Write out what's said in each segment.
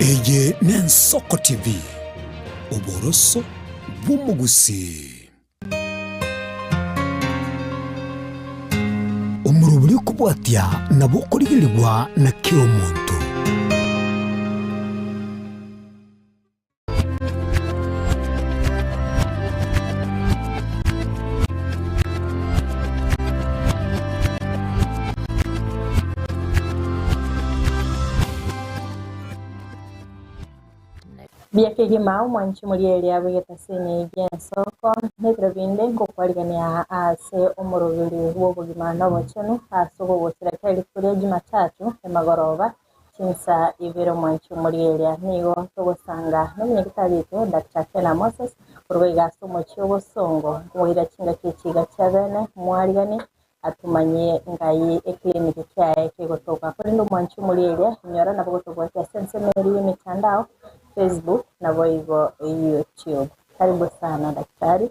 Eye n'Ensoko TV, oboroso bw'omogusii. Omorobori okobwatia nabo okorigerigwa na kera omonto. Buya kegima omwanchi morieri abegete ase enegi y'ensoko, na ebiro binde ngokwarigania ase omoroberi bw'obogima na obochenu ase ogogochera kera rituko ria Jumatatu emagoroba Chinsa ibere omwanchi omorieria nigo togosanga nomonyagitari oito Doctor Kena Moses korwa iga ase omochie obosongo nkomoira chingaki echi iga chia bene mwarigani atumanyie ngai eclinic kiaye kegotoka korende omwanchi omorieria inyora nabo gotobwatia ase ensemo eria yemitandao Facebook naboigo YouTube. Karibu sana daktari.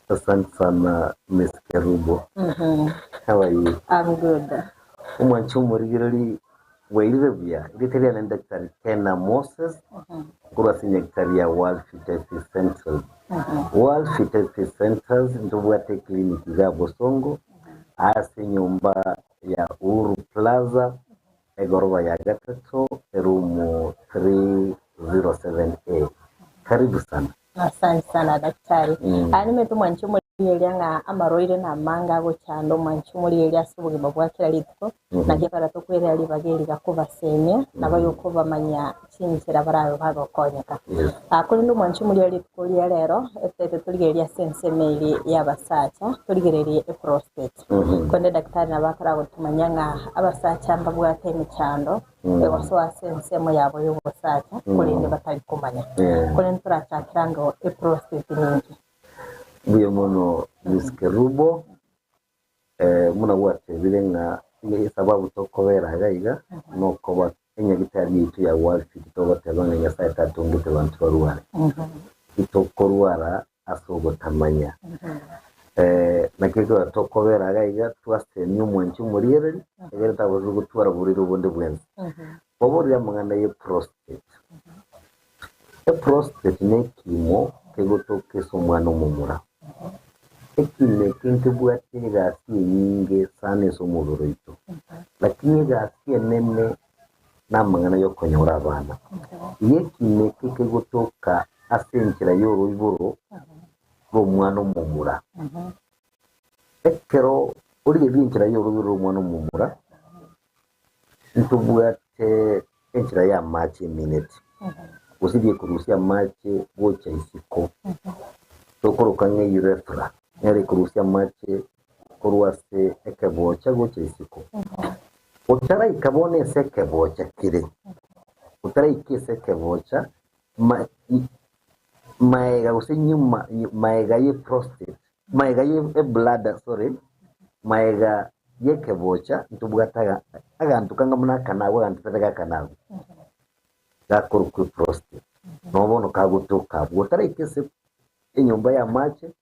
Asante sana Miss Kerubo. How are you? I'm good. Omwanchi omorigereri bwairire buya. Erieta riane ni Daktari Kena Moses korwa ase nyagetari ya World Fertility Centers. World Fertility Centers ntobwate eclinic iga Bosongo ase enyomba ya Uhuru Plaza egoroba ya gatato eroom 307A. Karibu sana. Asante sana daktari. Aya nimete omwanchi omorigereria ng'a amarwaire namange agochanda omwanchi omorigereria ase obogima bwa kera rituko, naki ekero tokwerera ribaga eri gakobasemia nabo yokobamanyia chinchera barabe bagokonyeka. Yes. Ah, korende omwanchi omorigereria rituko ria rero etete torigererie ase ensemo eri y'abasacha torigererie eprostate. Korende daktari nabo akaragotumanyia ng'a abasacha mbabwate emechando egosoa ase ensemo yabo y'obosacha, korende batari komanya. Korende torachakere ango eprostate ninki? Mbuya mono Miss Kerubo, eh, buna gwatebire ng'a esababu tokobera iga iga nokoba enyagitari yaito ya World Fit togoteba ng'a Nyasaye tatongete banto barware. Itokorwara ase ogotamanya. Eh, naki ekero tokobera iga iga twasemia omwanchi omoriereri, egere tabaisa gotwara oborwaire obonde bwensi. Oborire amang'ana ye prostate. Eprostate nekimo kegotoka ase omwana omomura. Ekimo eke nkebwate egasi enyinge sana ase omobere oito, lakini egasi enene namang'ana yokonyora abana. Igo ekimo eke kegotoka ase enchera y'oroiboro rw'omwana omomura. Ekero origereria enchera y'oroiboro rw'omwana omomura, ntobwate enchera y'amache emineti, gose riekorusia amache gocha isiko, tokoroka ng'a urethra, nero ekorusia amache korwa ase ekebocha gocha isiko. Otaraika bono ase ekebocha kere, otaraika ase ekebocha, ma- i- maega gose nyuma maega ye prostate, maega ye ebladder sorry, maega y'ekebocha ntobwate aga aganto kanga buna akanago aganto tari gakanago, gakorokwa eprostate. Nabo bono kagotoka abwo, otaraika ase enyomba y'amache,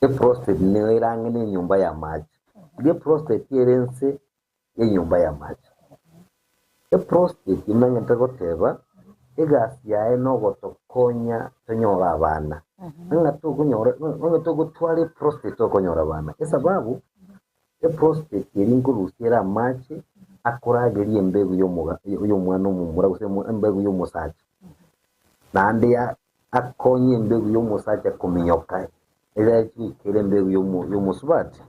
Eprostate nigo ere ang'e nenyomba y'amache. Iga eprostate ere ense y'enyomba y'amache. Eprostate buna ng'ente goteba, egasi yaye nogotokonya tonyore abana. Ng'a tokonyora onye togotwara eprostate tokonyora abana. Esababu, eprostate eri nkorusia ere amache akorageria embegu yomoga y'omwana omomura gose embegu y'omosacha. Naende ya akonye embegu y'omosacha kominyoka ere goikera embegu y'omosubati.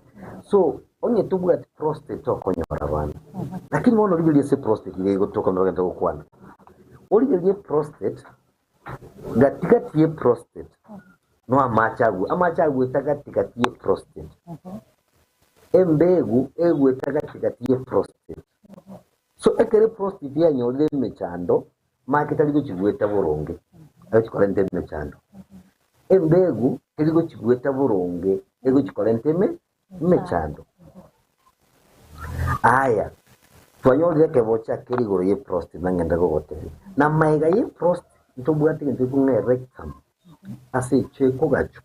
So onye tobwati prostate tokonyora abana. Lakini bono rigereria ase prostate iga egotoka buna bagenda gokwana. Origererie prostate, gati gati ye prostate no amache agwo, amache agwete gati gati ye prostate. Embegu egwete gati gati ye prostate. So ekero eprostate yanyorire emechando, Make tari gochigweta boronge, agochi korenta emechando. Embegu teri gochigweta boronge, egochi korenta eme emechando. Aya, twanyorire ekebocha kere igoro ye prostate nang'ende gogotebia. Na maega ye prostate ntobwate egento gekong'a erectum ase echio ekogachwa.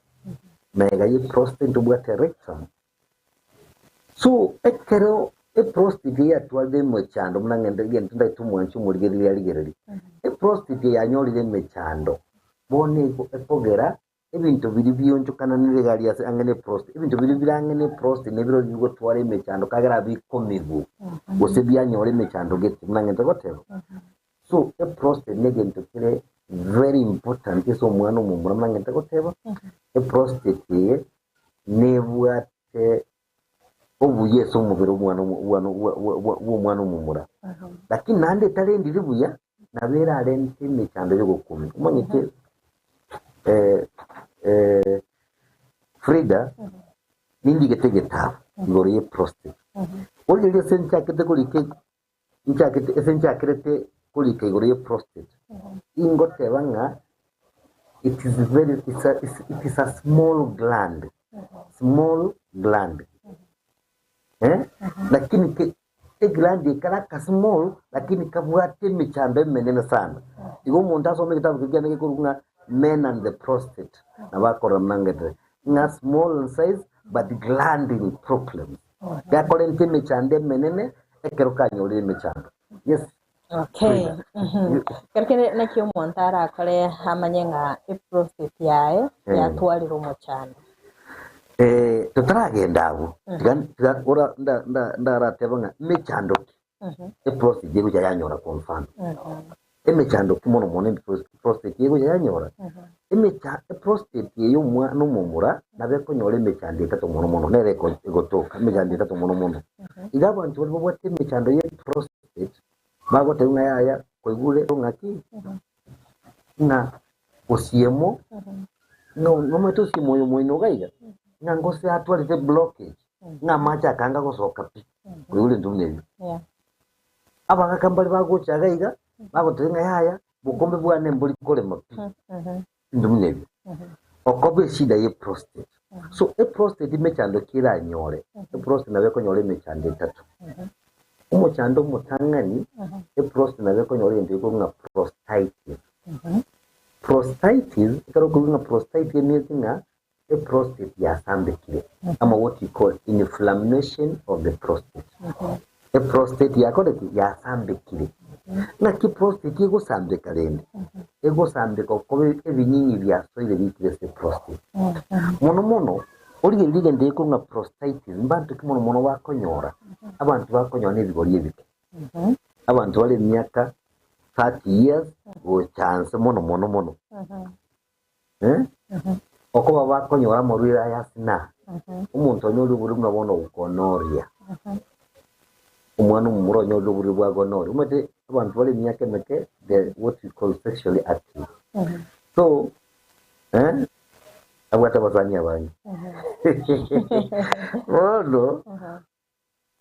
Maega ye prostate ntobwate rectum. So ekero Eprostate eye yatwarire emechando buna ng'ende egento ndaete omwanchi omorigereria arigererie. Eprostate eye yanyorire emechando, bono ego ekogera ebinto biria bionchokananire iga aria ase ang'e na eprostate, ebinto biria bire ang'e na eprostate nebiro bigotwara emechando kagera bikomigwa, gose bianyora emechando gete buna ng'ende goteba. So eprostate negento kere very important ase omwana omomura buna ng'ende goteba, eprostate eye nebwate obuya ase omobere omwana bw'omwana omomura. Lakini naende etarendiri buya, nabo erarente emechando y'ogokumia. Omanyete eh, Frida, nindigete egetabu igoro ye prostate. Origereria ase nchakete korika nchakete ase nchakerete korika igoro ye prostate, ingoteba ng'a it is very it's a, it's, it is a small gland small gland eh? Lakini ke egland ekare aka small lakini kabwate emechando emenene sana. Igo omonto asome egetabu keria kiane gekorokwa ng'a Men and the Prostate, nabo akorora buna ngetere ng'a small in size but gland in problems. Gakorenta emechando emenene ekero kanyorire emechando. Yes. Okay. Kero kende naki omonto arakore amanye ng'a eprostate yaye yatwarire omochando? Eh, totaragenda abwo, tiga tiga ora nda nda ndarateba ng'a mechando ki eprostate egocha yanyora kwa mfano. Emechando ki mono mono eprostate egocha yanyora? Emecha eprostate eye omwana omomura nabo ekonyora emechando etato mono mono, nere egotoka emechando etato mono mono. Iga abanto baria babwate emechando ya eprostate bagoteba ng'a yaya kwaigure ng'aki ng'a osiemo ng'a nomanyete osiemo oyo omoino iga iga ng'a ngose atwarete blockage ng'a amache akanga gosoka pi, kwaigure ebinto buna ebio. Abagaka mbare bagocha iga iga, bagotebia ng'a yaya, bokombe bwane mbori korema pi, ebinto buna ebio. Okoba eshida ye prostate. So eprostate emechando ki eranyore? Eprostate nabo ekonyora emechando etato. Omochando omotang'ani, eprostate nabo ekonyora egento gekorwa ng'a prostatitis. Prostatitis, ekero okoigwa ng'a prostatitis emeans ng'a eprostate yasambekire ama what we call inflammation of the prostate. Eprostate yakore ki? Yasambekire. Naki prostate egosambeka rende? Egosambeka okoba ebinyinyi biasoire biikire ase eprostate. Mono mono, origererie egento gekorwa ng'a prostatitis, mbanto ki mono mono bakonyora? Abanto bakonyora na ebigori ebike. Abanto bare emiaka 30 years gocha nse mono mono mono. Eh? Okoba bakonyora amarwaire aya ase na omonto onyorire oborwaire buna bono gonoria. Omwana omomura onyorire oborwaire bwa gonoria. Omanyete abanto bare emiaka emeke they what we call sexually active. So eh, abwate abasani abange. Bono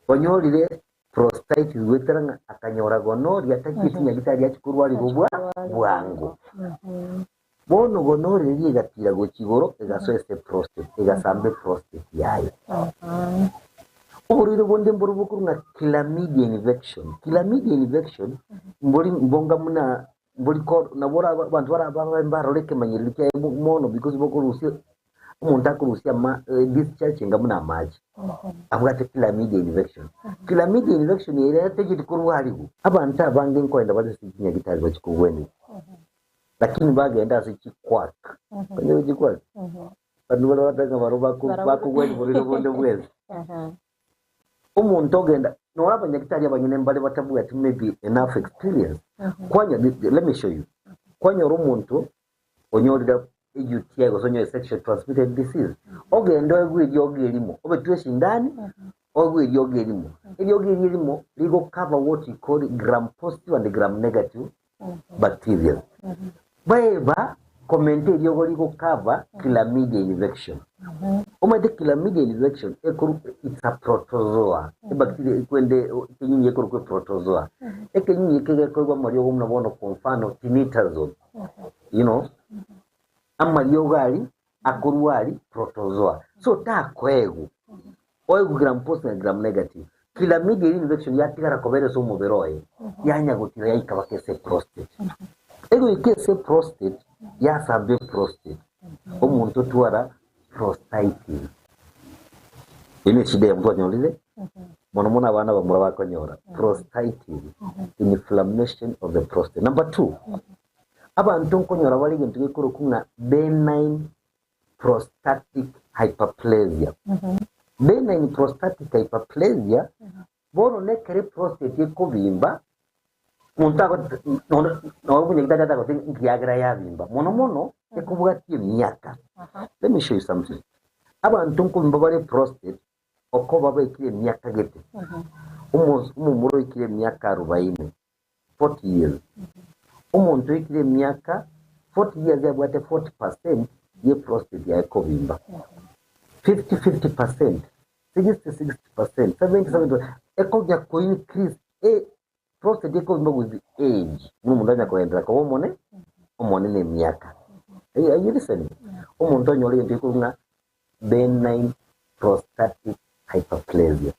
Onyorire prostatitis goetera ng'a akanyora gonoria tachieti nyagitari achie korwarigwa bwa bwango. Bono gonoria eria egatira gochia igoro egasoa ase eprostate, egasamba eprostate yaye. Oborwaire bonde mboro bokorwa ng'a chlamydia infection. Chlamydia infection mbori mbonga buna mbori ko nabo ora abanto bara babe mbarore ekemanyererio kiaye mono because bokorusia omonto akorusia ama discharge enga buna amache, abwate chlamydia infection. Chlamydia infection ere tageti korwariwu. Abanto abange nkoenda bare ase chinyagitari bachie kogwenigwa, lakini bagenda ase chiquack, omanyete chiquack? Abanto baria bagoteba ng'a barobwo bakogwenia borwaire bonde bwensi. Omonto ogenda, noro abanyagitari abanyene mbare batabwati maybe enough experience, kwanya let me show you, kwanyora omonto onyorire UTI gose onyore sexual transmitted disease, ogende oegwe eriogi erimo, obetwe esindani, oegwe eriogi erimo. Eriogi erio erimo rigo cover what we call gram positive and gram negative bacteria. Baeba komenta eriogo rigo cover chlamydia infection. Omanyete chlamydia infection ekoru it's a protozoa, ebacteria ekwende ekenyinyi ekorokwa eprotozoa. Ekenyinyi eke gekoegwa amariogo buna bono kwa mfano tinidazole. You know, amariogo aria akorwa aria protozoa. So takoegwa, oegwe gram positive na gram negative. Chlamydia eria infection yatigara kobera ase omobere oye, yanya gotira yaika mpaka ase eprostate. Egoika ase eprostate, yasamba eprostate, omonto otwara prostatitis. Eyio ne eshida eyemo twanyorire. Mono mono abana abamura bakonyora prostatitis, inflammation of the prostate. Number two, abanto nkonyora bare egento gekorokwa ng'a benign prostatic hyperplasia. Benign prostatic hyperplasia, bono nekero eprostate ekobimba, monto ago nonya nonya omonyagitari atagose nkiagera yabimba, mono mono ekobwatia emiaka. Let me show you something. Abanto nkobimba bare prostate, okoba baikire emiaka gete, omo- omomura oikire emiaka arobaini, 40 years, omonto oikire emiaka 40 years abwate 40 percent ye prostate yaye kobimba, 50 50 percent, 60 60 percent, 70 70 ekogia ko increase e prostate ekobimba with age, buna omonto anya koenderera koba omone omonene emiaka. Are you listening? Omonto onyore egento gekorwa ng'a benign prostatic hyperplasia.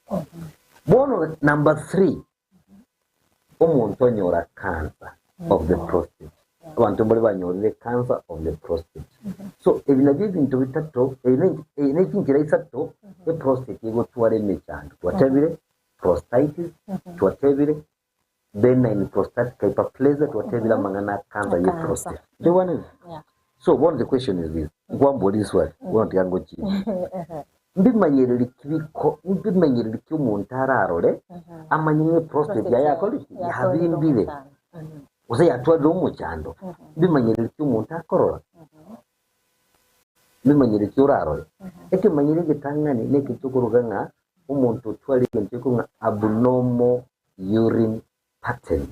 Bono number three, omonto onyora cancer of the prostate. Abanto mbare banyorire cancer of the prostate. So ebi nabio ebinto bitato, ebi ne eyi ne chinchera isato eprostate egotwara emechando. Twatebire prostatitis, twatebire benign prostatic hyperplasia, twatebire amang'ana a cancer ye Cancer. prostate. Ntoigwanete? Yeah. So bono the question is this, nkwambori riswali, bono tiga ngochibe. Mbimanyereri ki biko mbimenyereri ki omonto ararore amanye ng'a eprostate yaye yakore ki? Yabimbire gose yatwarire omochando. Mbimanyereri ki omonto akorora? Mbimanyereri ki orarore? Ekemanyereri egetang'ani na eke tokoroka ng'a omonto otwarire egento gekoro ng'a abnormal urine pattern.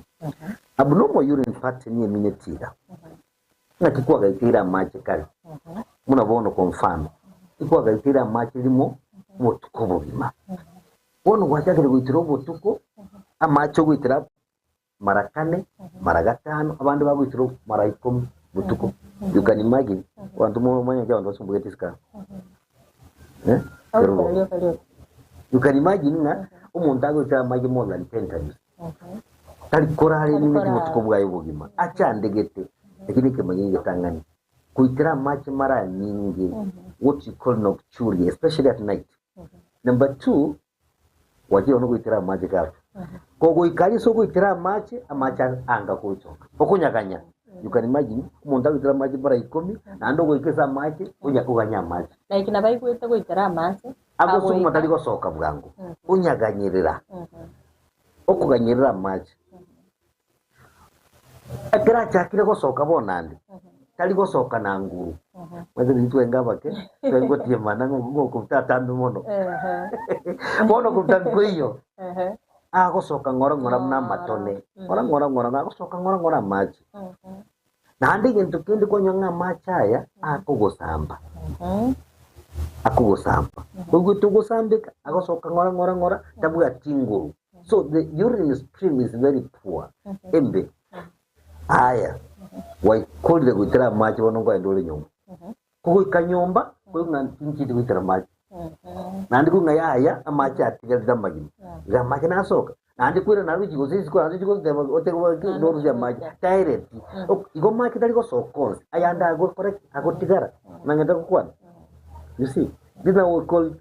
Abnormal urine pattern emineti iga, ng'aki kwagaiteire amache kare, buna bono kwa mfano, ikwagaiteire amache rimo obotuko obogima. Bono gwachakire goitera obotuko, amache ogoitera mara kane, mara gatano, abande bagoitera mara ikomi botuko. You can imagine, abanto momanye naki abanto basumbugete isiko aa. Eh, Agoitera rioka rioka. You can imagine ng'a omonto agoitera amache more than 10 times. Tari korara enyuma Tari korara. obotuko bwaye obogima, achandegete, lakini ekemanyererio egetang'ani, goitera amache mara anyinge, what you call nocturia, especially at night. Number two, gwachire bono goitera amache kabe. Kogoika aria ase ogoitera amache, amache anga gochoka, okonyaganya. You can imagine, omonto agoitera amache mara ikomi, naende ogoika ase amache, onya oganye amache. Like nabaigwete goitera amache, Agosuguma agoika. tari gosoka bwango, onyaganyerera. Okoganyerera amache. Ekero achakire gosoka bono ande, tari gosoka na nguru. Omanyete riria twenge abake, twenge gotiemana ng'a ngokobuta atambe mono. Bono kobuta nkoiyo, agosoka ng'ora ng'ora buna amatone, ng'ora ng'ora ng'ora ng'ora agosoka ng'ora ng'ora amache. Naende egento kende kwanyora ng'a amache aya akogosamba, akogosamba. Oigwete ogosambeka, agosoka ng'ora ng'ora ng'ora, tabwati nguru. So the urine stream is very poor, embe. Aya, gwaikorire goitera amache bono nkoenda ore nyomba. Kogoika nyomba, koigwa ng'a tinchieti goitera amache. Naende koigwa ng'a yaya, amache atigarire amagima. Iga amache nasoka. Naende koirana naende gochia gose isiko naende ochie goteba otebe ki Naende norusie amache. gochia. Taereti. Ok igo amache tari gosoka onsi, ayande agokora ki? Agotigara. Nang'ete gokwana? You see? This now we call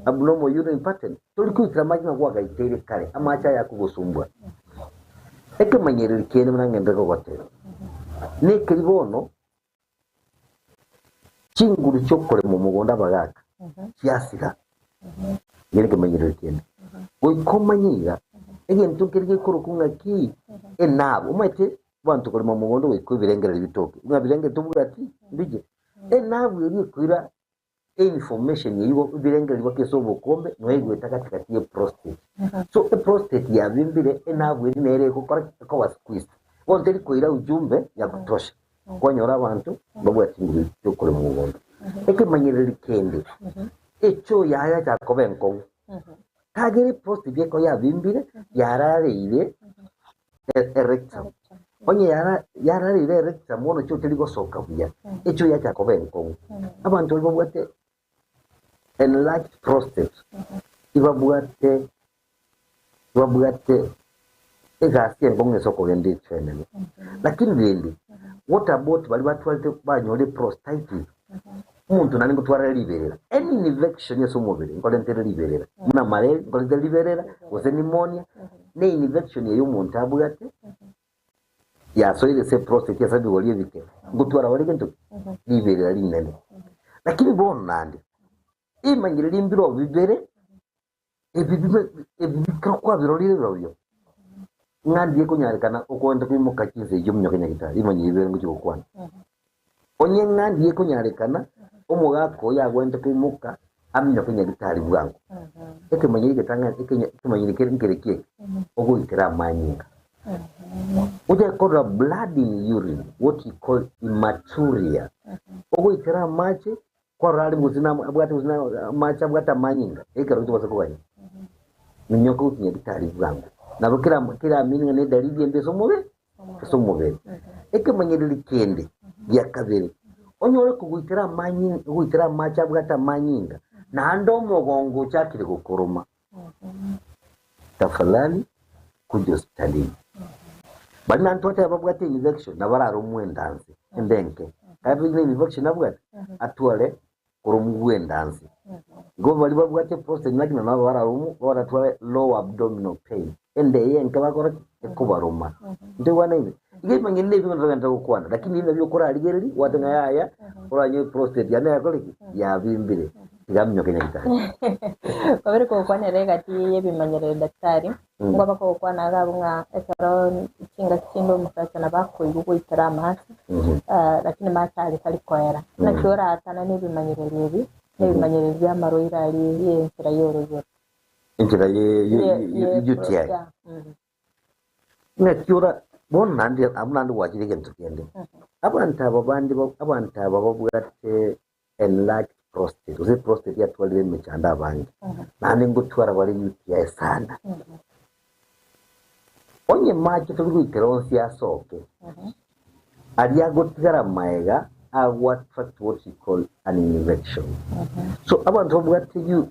abnormal urine pattern. Tori koitera amache ng'a gwagaiteire kare, amache aya akogosumbua. Ekemanyereri kiaino buna ng'ende gogoteba, nekeri bono Chinguru chi'okorema omogondo abagaaka chiasira, ekio nekemanyererio kiane. Goika omanye iga, egento nkeri gekorokwa ng'aki enabu, omanyete abanto korema omogondo goika ebirengererio bitoke, ng'a birengererio tobwati mbiche, enabu eria ekoira Einformation eyio ebirengererio bake ase obokombe noegoeta gati gati ye prostate. So eprostate yabimbire enabu eri nere egokora ki? Ekoba squeezed. Bono teri koira ujumbe ya kutosha. Kwanyora abanto mbabwati chinguru chiokorema omogondo. Ekemanyereri kende, echoo yaye yachaka koba enkong'u. Kagere eprostate ekero yabimbire yarareire erectum. Onye yara yarareire erectum bono choo teri gosoka buya, echoo yachaka koba enkong'u. Abanto baria babwate enlarged prostate, ibabwate babwate egasi enkong'u ase okogenda echoo enene. Lakini rende, what about baria batwarete banyorire prostatitis? Omonto naende ngotwarare riberera, any infection ase omobere nkorentere riberera, buna malaria nkorentere riberera, gose pneumonia, ne infection eye omonto abwate, yasoire ase eprostate ase ebigori ebike, ngotwara bare gento ki? Riberera rinene. Lakini bono naende, rimanyereri mbirobio bibere, ebi bime ebi bikero kwabirorire birobio, ng'a ndiye konyarekana okoenda koimoka chinsa echio ominyoke nyagitari, rimanyereri ribere ngochia gokwana. Onye ng'a ndiye konyarekana, omogaka oyo agwenerete koimoka aminyoke nyagitari bwango. Ekemanyereri egetang'ani ekenya ekemanyereri kere nkere ki eke? Ogoitera amanyinga. Ochake korora blood in urine, what we call hematuria. Ogoitera amache, kwarora are gose na abwate gose na amache abwate amanyinga, ekero tobasa koganya. Minyoka gochia nyagitari bwango. Nabo kera kera mean ng'a ne edalili embe ase omobe. ase omobere. Ekemanyereri kende gia kabere, onyore kogoitera amanyi goitera amache abwate amanyinga, naende omogongo ochakire gokoroma. Tafadhali kuja hospitalini. Baria naende twateba babwate infection nabo araromwe endanse ende enke. Kabe na infection abwate, atware koromwa endanse. Igo baria babwate prostate enlargement nabo bararomwe baratware lower abdominal pain. Ende eye enke bakora ki? Ekobaroma. Ntoigwanaine? Igo ebimanyiri na ebimo togende gokwana, lakini ebi nabio okorarigereria gwate ng'a yaya, oranyore prostate yane yakore ki? Yabimbire. Tiga aminyoke nyagitari. Kwabere kogokwanera egati y'ebimanyerero daktari, Nigo bakogokwana iga abwo ng'a ekero chingaki chinde omosacha nabo akoigwa goitera amache, lakini mache aria tari koera. Naki oratanane ebimanyererio ebi, na ebimanyererio bi'amarwaire aria y'enchera y'oroiboro. Enchera ye ye ye UTI. Yeah, mhm. Ng'aki ora bono naende abwo naende gwachire egento kende. Abanto aba bande ba abanto aba babwate enlarged prostate gose prostate yatwarire emechando abange naende ngotwara bare UTI sana. Onye mache tori goikera onsi asoke, aria agotigara maega ago attract what we call an infection. So abanto babwate u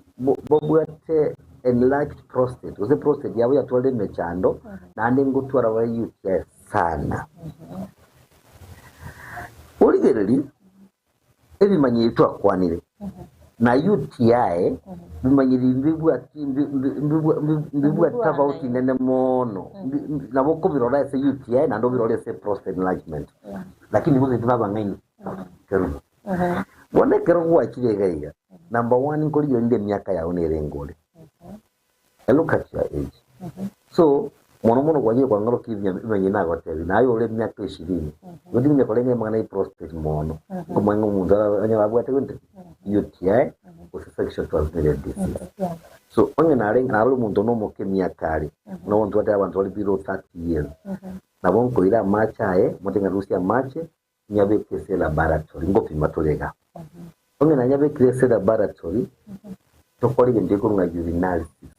babwate enlarged prostate gose prostate yabo yatwarire emechando naende ngotwara bare UTI sana. Origereria Ebimanyiri twakwanire, na UTI, bimanyiri mbibwati mbibwati tofauti nene mono. Nabo okobirora ase UTI naende obirore ase prostate enlargement. Lakini bono intwe nabang'aini kerubo. Bono ekero gwachire iga iga, number one nkorigereria rinde emiaka yao nere engore. Look at your age. So, mono mono kwanyire kwang'orokia ebinya ebimanyi nagotebi, naye ore emiaka ishirini, igo ndiminya korenge amang'ana ya prostate mono. Nkomanya ng'a omonto ara- onye abwate gento ki? UTI, gose sexual transmitted disease. So, onye nare narore omonto na omoke emiaka are, buna bono twateba abanto bare below 30 years, nabo nkoira amache aye, mote ng'a rusia amache, nyabeke ase elaboratory, ngopima tore iga. Onye nanyabekire ase elaboratory, tokore egento gekorwa ng'a urinalysis.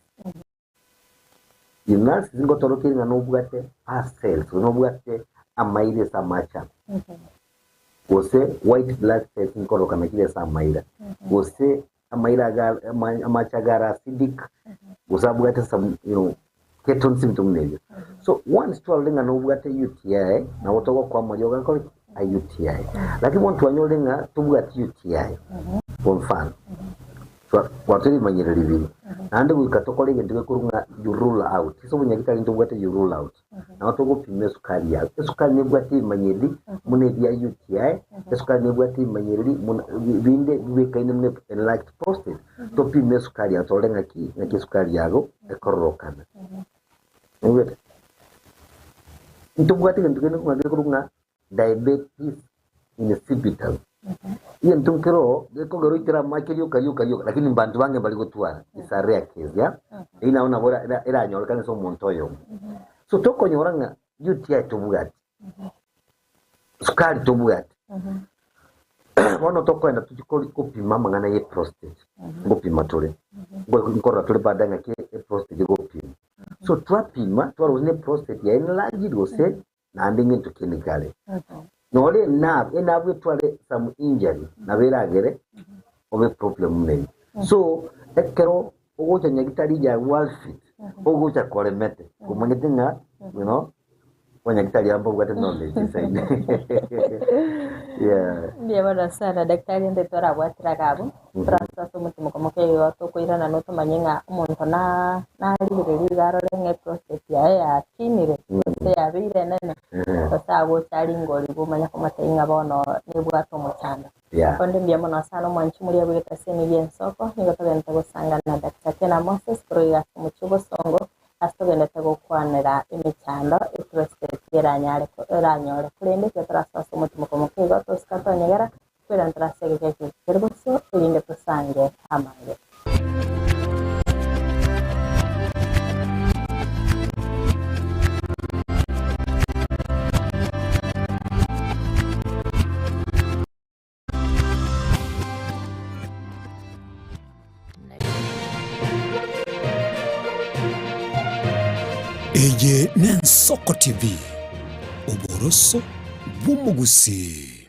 Urinalysis ngotorokia ng'a nobwate pus cells, gose nobwate amaira ase amache abo. Gose white blood cells nkororokana chire ase amaira. Gose amaira aga amache aga are acidic, gose abwate some you know, ketone symptom buna ebio. So once twarorire ng'a nobwate UTI, nabo togokoa amariogo agakora ki? A UTI. Lakini bono twanyorire ng'a tobwati UTI, kwa mfano, gwatwire ebimanyerero bibere, naende goika tokore egento gekorwa ng'a you rule out. Ase obonyagitari ntobwate you rule out. Nabo togopima esukari yago. Esukari nebwate ebimanyereri buna ebia UTI, esukari nebwate ebimanyereri buna binde bibwekaine buna enlarged prostate. Topime esukari yago torore ng'aki ng'aki esukari yago ekororokana. Oigwete? Ntobwate egento kende ng'a gekorokwa ng'a diabetes insipidus. Egento nkero gekogera oitere amache rioka rioka rioka lakini mbanto bange mbari gotwara, it's a rare case yeah? Eyio nabo nabo eranyorekane ase omonto oyomo. So tokonyora ng'a UTI tobwati, sukari tobwati, bono tokoenda tochie kori gopima amang'ana ya eprostate, ngopima tore, nkorora tore baadaye ng'aki eprostate egopimwa. So twapima, twarora gose ne eprostate yaye enlarged gose naende ngento kende kare. Nore enerve, enerve etware some injury nabo eragere obe problem buna eyio. So ekero ogocha nyagitari ya well fit, ogocha koremete, omanyete ng'a you know. Abanyagitari aba mbabwate knowledge zaidi. Yeah. Mbuya mono sana daktari inde twarabwatire iga abwo, torasoa ase omotimoko moke igo tokoirana notomanye ng'a omonto na narigereria iga arore ng'a eprostate yaye yakinire gose yabeire enene, gose agocha aringe origwe omanye komotebia ng'a bono nebwate omochando. Yeah. Konde mbuya mono sana omwanchi moria bwegete ase emigia ensoko, nigo togente gosangana na Doctor Kena Moses korwa iga ase omochie o Bosongo, Ase togenderete gokwanera emechando eprostate eranyare eranyore, korende ekero torasoe ase omotimoko moke igo tosika tonyegera, kwerentera ase egeka eke kere bosio, erinde tosange amange. Eye n'Ensoko TV, oboroso bw'omogusii.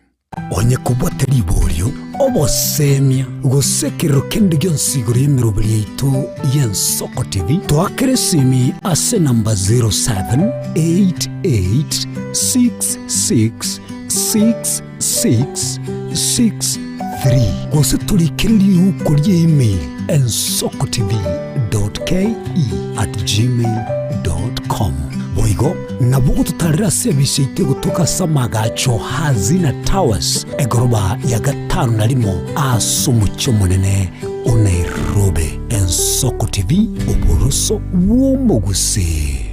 Onye kobwate riborio, obosemia, gose ekerero kende gionsi igoro y'emeroberi yaito y'Ensoko TV, toakere esimi ase enamba 078866 6 6 3 gose torikere riuko rie email ensokotv.ke@gmail.com. Boigo nabo ogototarera ase ebisi yaito egotoka ase amagacho Hazina Towers egoroba ya gatano na rimo ase omochie omonene o Nairobi. Ensoko TV, oboroso bw'omogusii.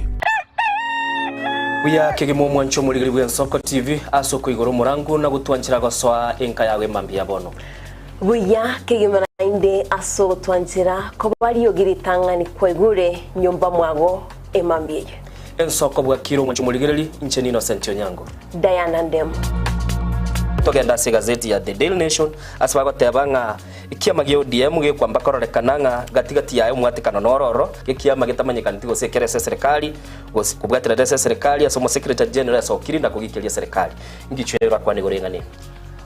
Buya kegima omwanche omorigeri bw'Ensoko TV ase okoigora omorango na gotwanchera gosoa enka yao emambia ya bono. Buya kegima naende ase ogotwanchera koba riogi ritang'ani kwaigure nyomba mwago emambia eye. Ensoko bwakire omwanche omorigereri, inche n'Innocent Onyango. Diana Ndemo. Togende ase egazeti ya The Daily Nation ase bagoteba ng'a Ekiama gia ODM gekwamba kororekana ng'a gati gati yaye omwatekano noro oro, ekiama getamanyekaneti gose ekere ase eserekari, gose kobwaterera ase eserekari ase omosecretary general asokiri na kogikeria eserekari. Ngichwe orakwane igoro y'eng'ana eye.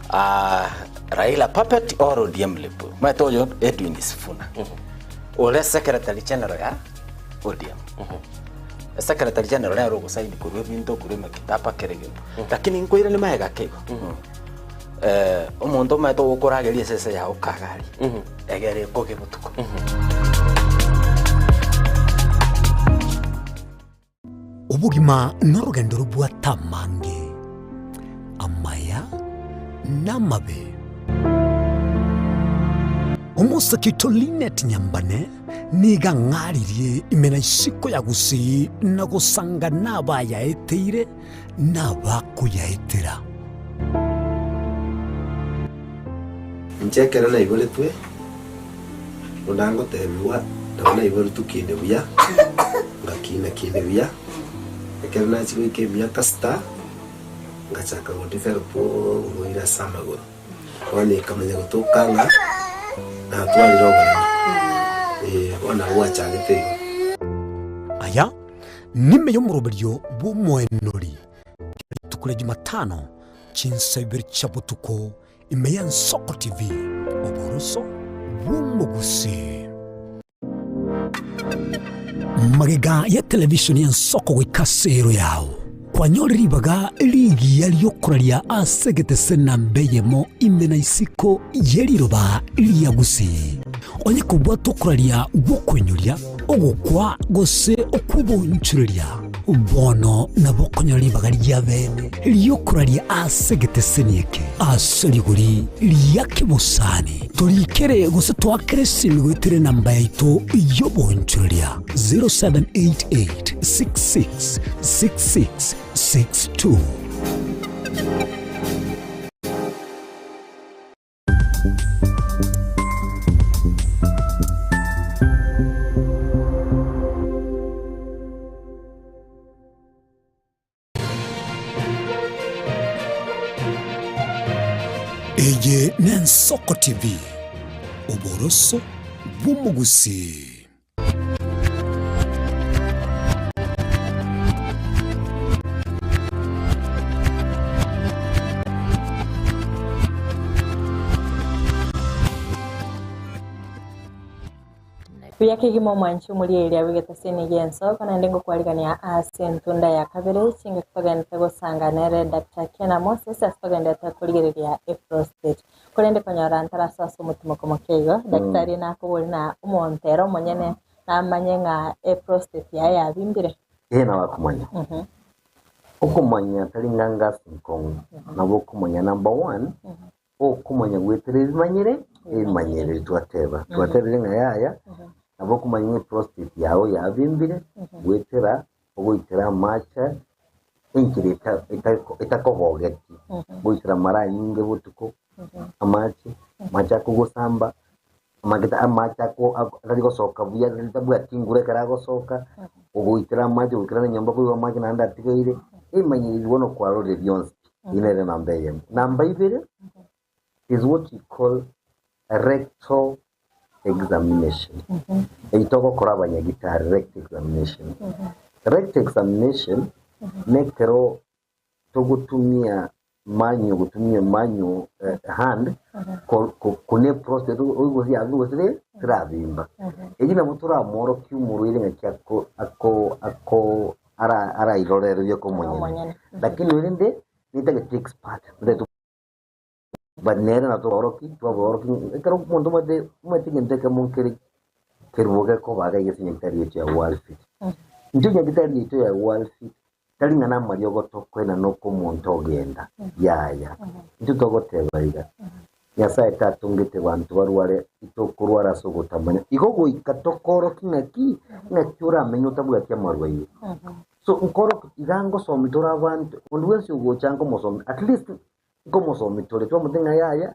Ah, Raila puppet or ODM lip. Omanyete oyo Edwin Sifuna ore secretary general ya ODM. Secretary general nere ogosaini korwa ebinto korwa emekitaba kera egento. Lakini nkoiranie magega ake igo. Omonto omanyete ogokorageria esese yao kagaria, egere ekoge botuko. Obogima norogendo robwate amange, amaya na amabe. Omosake oito Linet Nyambane nigo ang'aririe ime na isiko ya Gusii na gosanga nabayaeteire nabakoyaetera. Inche ekero naiboretwe, buna ngotebigwa, nabo naiboretwe kinde buya, ngakina kinde buya, ekero nachia goika emiaka sita, ngachaka go develop oborwaire ase amagoro. Bono ekamanya gotoka ng'a natwarire oboremo, eh, bono nabo gwachagete igo. Aya nime y'omoroberio bw'omoenori rituko ria Jumatano chinsa ibere chia botuko ime y'Ensoko TV, oboroso bw'omogusii. Magega ya televishoni y'Ensoko goika ase ero yao, kwanyorire ribaga rigiya ri'okoraria ase egetese namba eyemo ime na isiko ye riroba ria Gusii. Onye kobwate okoraria gw'okoinyoria, ogokwa gose okw'obonchoreria, bono nabo okonyora ribaga ri'abeene ri'okoraria ase egeteseni eke ase rigori ria kebosani. Torikere gose toakere esimi goetera enamba yaito y'obonchoreria 0788 66 66 62. Eye n'Ensoko TV, oboroso bw'omogusii. Buya kegima omwanchi omorieria bw'egetaseni gi'ensoko naende ngokwarigania ase entunda ya kabere chingaki togendete gosanga nere Doctor Kena Moses ase togendete korigereria eprostate. Korende konyora ntarasoa ase omotimoko moke igo, daktari nakoboria na omonto ere omonyene namanye ng'a eprostate yaye yabimbire. Ee nabo akomanya. Okomanya tari ng'a ngasi nkong'u, nabo okomanya number one, Okomanya goetera ebimanyire, ebimanyire twateba. Twatebire ng'a yaya, nabo okomanya ng'a eprostate yao yabimbire, goetera ogoitera amache enchera eta- eta- etakogogeti, goitera mara anyinge botuko, amache, amache akogosamba, amageta amache ako ako atari gosoka buya tabwati nguru ekero agosoka, ogoitera amache goikera na nyomba koigwa amache naende atigaire, ebimanyire ebi bono kwarorire bionsi pi. Eyio nere namba eyemo. Namba ibere is what you call rectal examination. Eyio togokora abanyagitari rectal examination. Rectal examination nekero togotumia manyo gotumia manyo eh, hand ko- ko- kune prostate oigwe yabi gose terabimba. Eyio nabo toramworokie omorwaire ng'aki ako ako ako ara arairorerie komonyene Omonyene. lakini rende nitagete expert nitagete but nere natoroki twaboroki ekero omonto omanyete omanyete egento ekemo nkere kerubo gekoba iga ase nyagetari yaito ya World Fit. Intwe nyagetari yaito ya World Fit tari ng'a namariogo tokoenana oko omonto ogenda yaya. Intwe togoteba iga, Nyasaye tatongete banto barware itokorwara ase ogotamanya. Igo goika tokoroki ng'aki ng'aki oramenye otabwati amarwaire. So nkoroki iga ngosomi tore abanto, onde bwensi ogocha nkomosomi at least nkomosomi tore twamotebia ng'a yaya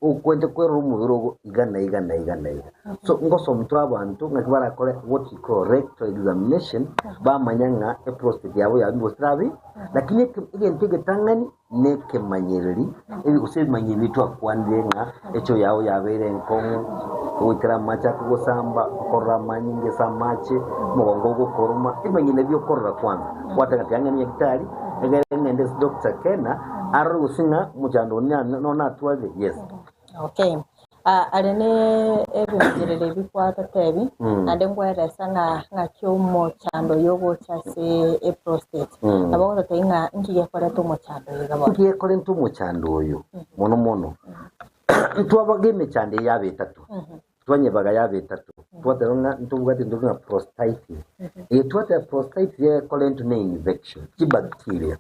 okwente kwerora omobere ogo iga na iga na iga na iga. So ngosomi tore abanto ng'aki barakore what you call rectal examination bamanya ng'a eprostate yabo yabi gose terabi, lakini eke- egento egetang'ani Nekemanyereri, ebi gose ebimanyereri biria twakwanire ng'a echo yao yabeire enkong'u, ogoitera amache akogosamba, okorora amanyinga ase amache, omogongo ogokoroma, ebimanyereri nabio okorora kwanza. Gwateba ng'a tiga ng'ende nyagetari, egere ng'ende ase Doctor Kena, arore gose ng'a omochando one nano natwarire, yes. Okay. Ah, are ne ebirengererio ebi kwatotebi, naende nkweresa ng'a ng'aki omochando oyo ogocha ase eprostate. Nabo ogototebi ng'a nki gekoreta omochando oyo iga bono. Nki gekorenta omochando oyo mono mono? Ntwabaga emechando eye yaba etato, twanyebaga yaba etato, twateba ng'a ntobwate intwe ng'a prostatitis. Eye twateba prostatitis ekorentwa na infection, chibacteria.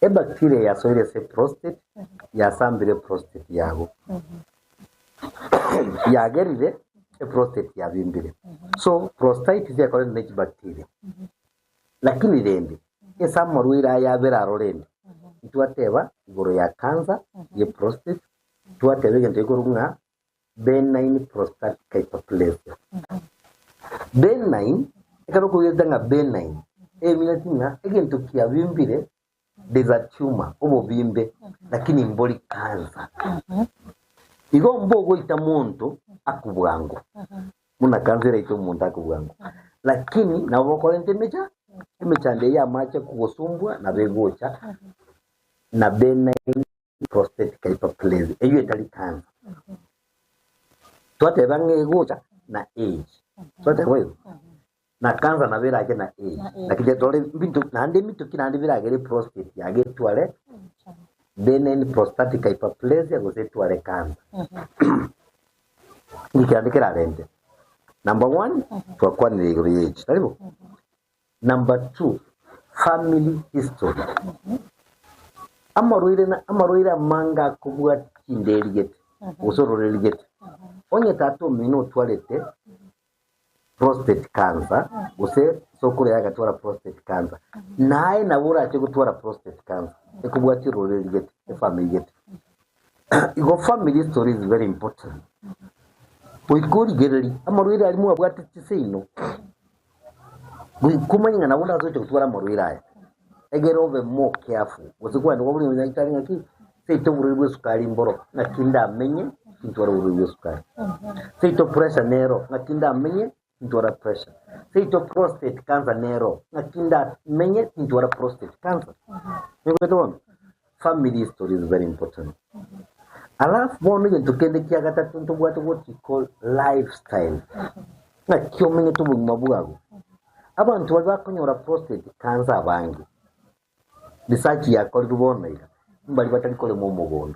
Ebacteria yasoire ase prostate, yasambire eprostate yago, yagerire eprostate yabimbire. So prostatitis ekorentwa ne chibacteria. Lakini rende, ase amarwaire aya abere aro rende, ntwateba igoro ya cancer ye prostate, twateba egento gekorwa ng'a benign prostatic hyperplasia. Benign, ekero okoigwete ng'a benign, emineti ng'a egento kiabimbire, there's a tumor, obobimbe, lakini mbori cancer. Igo mbogoita monto akobwango, buna cancer eraite omonto akobwango. Lakini nabo bokorenta emecha, emechando eye y'amache kogosumbua nabo egocha na benign Prostatic hyperplasia, eyio etari cancer. Twateba ng'a egocha na age. Twateba boigo? Na cancer nabo erache na age. Na age. Lakini tore mbinto naende emitoki naende biragere prostate yago etware benign prostatic hyperplasia gose etware cancer. Inki kende kerarente? Number one, twakwanire igoro ya age, tari bo? Number two, family history. Amarwaire na amarwaire amange akobwati chinderi gete gose ororeri gete. Onye tata omino otwarete prostate cancer gose sokoro yaye agatwara prostate cancer, naye nabo orache gotwara prostate cancer ekobwatia ororeri gete, efamily gete. Igo family history is very important. Goika origereria amarwaire aria mwabwate chiseino. Goika omanye ng'a nabo ndasoche gotwara amarwaire aya, egere obe more careful, gose kwagenda kwabuna omonyagitari ng'aki, seito oborwaire bwa esukari mboro, ng'aki ndamenye tintwara oborwaire bwa esukari. Seito pressure nero, ng'aki ndamenye tintwara pressure. Seito prostate cancer nero, ng'aki ndamenye tintwara prostate cancer. Noigwete bono? Family history is very important. Alafu bono egento kende kia gatato ntobwate what we call lifestyle. Ng'aki omenyete obogima bwago. Abanto baria bakonyora prostate cancer abange, research yakorirwe bono iga, mbari batari korema omogondo.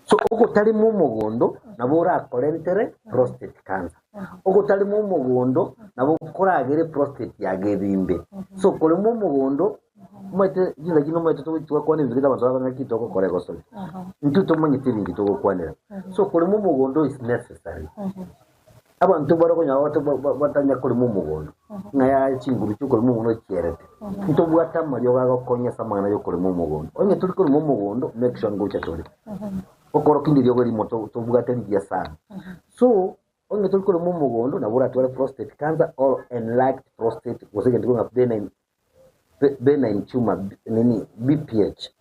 So ogotarema omogondo nabo orakorentere prostate cancer. Ogotarema omogondo nabo koragere prostate yago ebimbe. So korema omogondo Omanyete chinsa chinde omanyete togokwana ebinto gete abanto bakore ng'aki togokora egosori. Intwe tomanyete ebinto togokwanera. So korema omogondo is necessary. Abanto mbare okonyora batanya korema omogondo, ng'a yaya chinguru chia okorema omogondo chierete. Ntobwate amariogo agokonya ase amang'ana ya okorema omogondo. Onye tori korema omogondo, make sure ngocha tore. Okorokia inde riogo erimo tobwate rigiya sana. So, onye tori korema omogondo nabo oratware prostate cancer or enlarged prostate gose egento kere ng'a benign benign tumor nini BPH.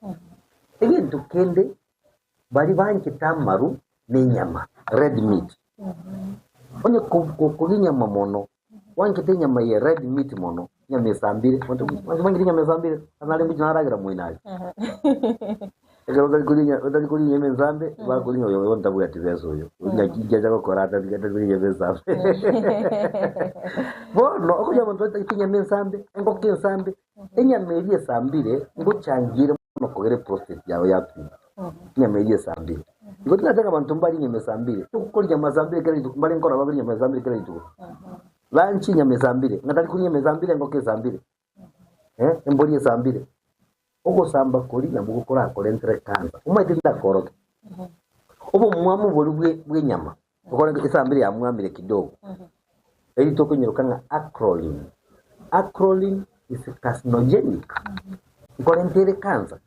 Egento kende baria banchete amaru na enyama red meat. Onye koria enyama mono, gwanchete enyama eye red meat mono, enyama esambire, abanto banchete enyama esambire, ase nare ngochia naragera moino aria. Ekero otari koria enya otari koria enyama ensambe, bakoria ng'a oyo oyo ntabwati besa oyo, ng'aki inki acha gokora atari atari koria enyama ensambe. Bono, okonya abanto batagete enyama ensambe, engoko ensambe, enyama eria esambire, ngochangiere mono kogera eprostate yago yapima, enyama eria esambire. Igo tinateba ng'a abanto mbarie enyama esambire, tokoria enyama esambire kera rituko, mbare nkorora bakoria enyama esambire kera rituko. Banche enyama esambire, ng'a tari koria enyama esambire, engoko esambire, eh, embori esambire. Ogosamba koria nabwo korakorentere cancer. Omanyete ndakoroke. Obomwamu boria bwe bw'enyama, okore esambire yamwamire kidogo, eri tokonyeroka ng'a acrolein. Acrolein is carcinogenic. Nkorente ere cancer.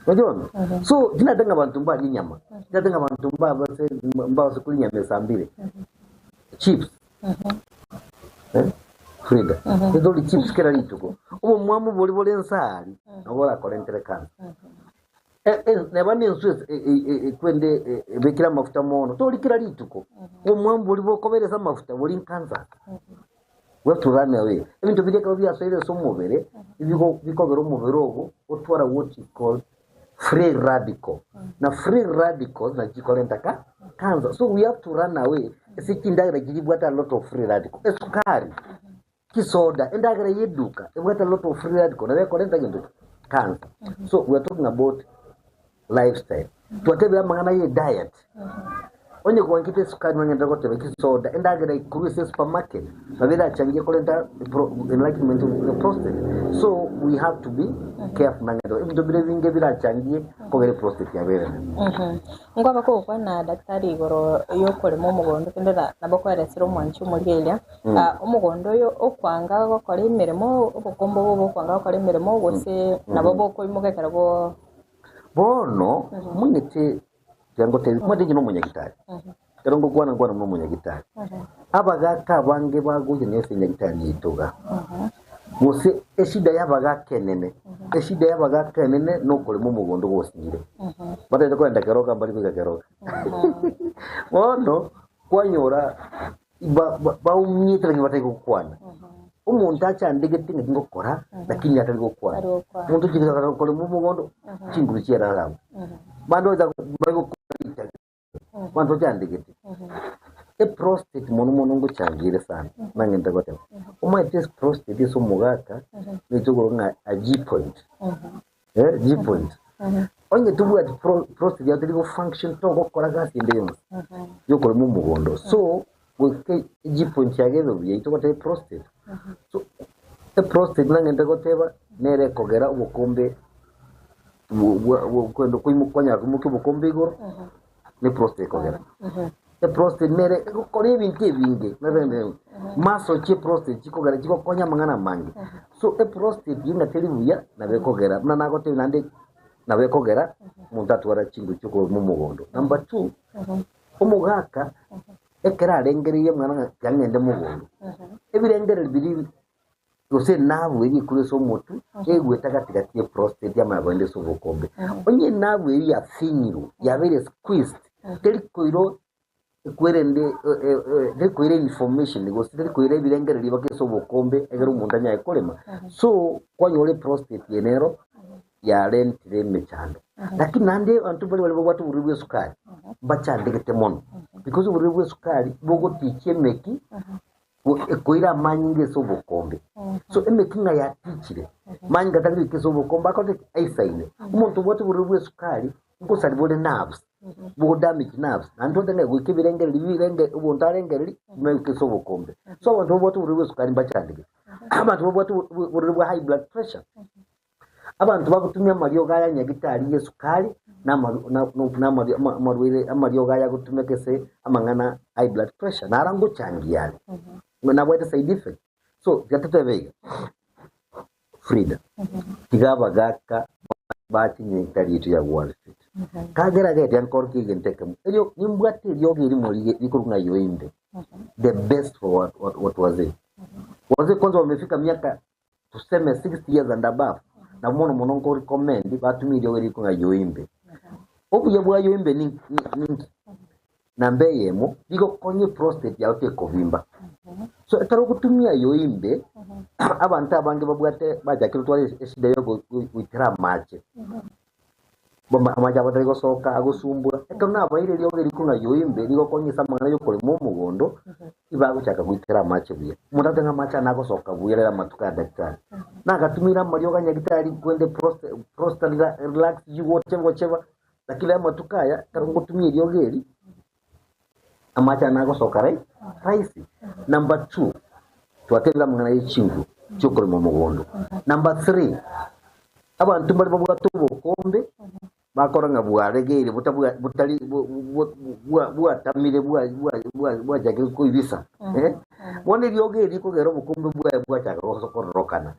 Omanyete bono? So, tinate ng'a abanto mbarie enyama, tinate ng'a abanto mbabase mbabase koria enyama esambire. Chips. Eh, Frida, nitori chips kera rituko. Obomwamu bori bore ensari, nabo borakorentere cancer. Eh, eh, neba ne enswe ese- e- e- e- ekwende e- ebekire amafuta mono, tori kera rituko. Obomwamu bori bokobera ase amafuta bori cancer. We have to run away. Ebinto biria ekero biasoire ase omobere, ebigo bikogera omobere ogo otwara what you call free radical. Na free radicals nachi chikorenta ka cancer. So we have to run away ase chindagera chiria chibwate a lot of free radical. Esukari, chisoda, endagera ya eduka ebwate a lot of free radical nabo ekorenta gento ki? Cancer. So we are talking about lifestyle. Twatebire amang'ana ya ediet. Onye gwanchete esukari nonyende goteba chisoda, endagera ekorwa ase esupermarket nabo erachangie korenta pro enlargement of the prostate. So we have to be careful nang'ende ebinto bire ebinge birachangie kogera eprostate yabo ere nene. Nkwaba kogokwana daktari igoro yokorema omogondo kende na nabo koeresera omwanchi omorigereria ah, omogondo oyo okwanga gokora emeremo obokombe obo bokwanga gokora emeremo gose nabo bokoimoka ekero bo Bono omanyete Tiga ngotebi, omanyete inche nomonyagitari. Ekero ngokwana nkwana buna omonyagitari. Abagaka abange bagocha nese enyagitari yaito iga. Gose eshida y'abagaka enene, eshida y'abagaka enene nokorema omogondo gosinyire. Batagete kogenda keroka mbari goika keroka. Bono kwanyora ba- ba- baumiete lakini batari gokwana. Omonto achandegete ng'aki ngokora lakini atari gokwana. Atari gokwana. Omonto ochire korema omogondo chinguru chiarara abwo. Bande ocha bari gokwana ritari abanto ochandegete. Eprostate mono mono ngochangire sana nang'ente goteba. Omanyete ase prostate ase omogaka nigo tokoroka ng'a a G point. Eh, G point. Onye tobwati pro- prostate yao teri go function togokora gasi ende yonsi yokorema omogondo. So goika G point yago ebe buya itogoteba prostate. So eprostate nang'ente goteba nere ekogera obokombe bwo- bwa- bwa- kwenda koimo- kwanyara koimokia obokombe igoro ne prostate ekogera. Eprostate nere egokora ebinto ebinge muscle chie prostate chikogera chigokonya amang'ana amange. So eprostate eyio ng'a teri buya nabo ekogera buna nagotebia naende nabo ekogera omonto atwara chinguru chia okorema omogondo. Number two, omogaka ekero arengereirie amang'ana ng'a tiga ng'ende mogondo, ebirengererio biria gose enabu eria ekorwa ase omotwe egwete gati gati y'eprostate yamanya kogenda ase obokombe. Onye enabu eyio yafinyirwe, yabeire squeezed, teri koirwa ekwerende teri koira information gose teri koira ebirengererio mpaka ase obokombe egere omonto anyare korema. So, kwanyora eprostate eye nero yarentire emechando. Lakini naende abanto mbare baria babwate oborwaire bwa esukari, mbachandegete mono, because oborwaire bwa esukari bogotichia emeki, ekoira amanyinga ase obokombe. So emeki ng'a yatichire, manyinga tari goika ase obokombe akorete ki? Aisaine. Omonto obwate oborwaire bwa esukari, nkosari bore nerves, bogodamage nerves, naende tobwate ng'a goika ebirengererio birenge obonto arengererie, buna goika ase obokombe. So abanto babwate oborwaire bwa esukari mbachandegete. Abanto babwate oborwaire bwa high blood pressure, Abanto bagotumia amariogo aya nyagitari y'esukari na amarwaire amariogo aya agotumeka ase amang'ana high blood pressure naro ngochangia are ng'a nabwate side effect. So tiga totebe iga, Frida, tiga abagaka bache nyagitari yaito ya World Fit. Kagera gete ankorokia egento ekemo, erio nimbwate eriogo erimo rikorwa ng'a yoimbe, the best for watu wazee. Wazee kwanza wamefika miaka tuseme 60 years and above, nabo mono mono nko recommend batumie eriogo eri ng'a yoimbe. Obuya bwa yoimbe ni- ni- ninki? Namba eyemo, rigokonya eprostate yao tekobimba. So ekero ogotumia yoimbe, abanto abange babwate bachakire gotwara eshida ya goitera amache. Amache abo tari gosoka agosumbua, ekero nabaeire eriogo eri ng'a yoimbe rigokonya ase amang'ana y'okorema omogondo, ibagochaka goitera amache buya. Omonto agotebi ng'a amache aya nagosoka buya rero amatuko aya daktari. Nagatumire amariogo a nyagitari kwende prosta prosta relax you whatever whatever, lakini rero amatuko aya ekero ngotumia eriogo eri, amache aya nagosoka rai rahisi. Number two, twatebire amang'ana ye chinguru chiokorema omogondo. Number three, abanto mbare babwate obokombe bakora ng'a bwaregeire botabwa botari bo- bo- bwa- bwatamire bwa- bwa- bwa- bwachakire koibisa eh. Bono eriogo eri rikogera obokombe bwaye bwachaka goso kororokana,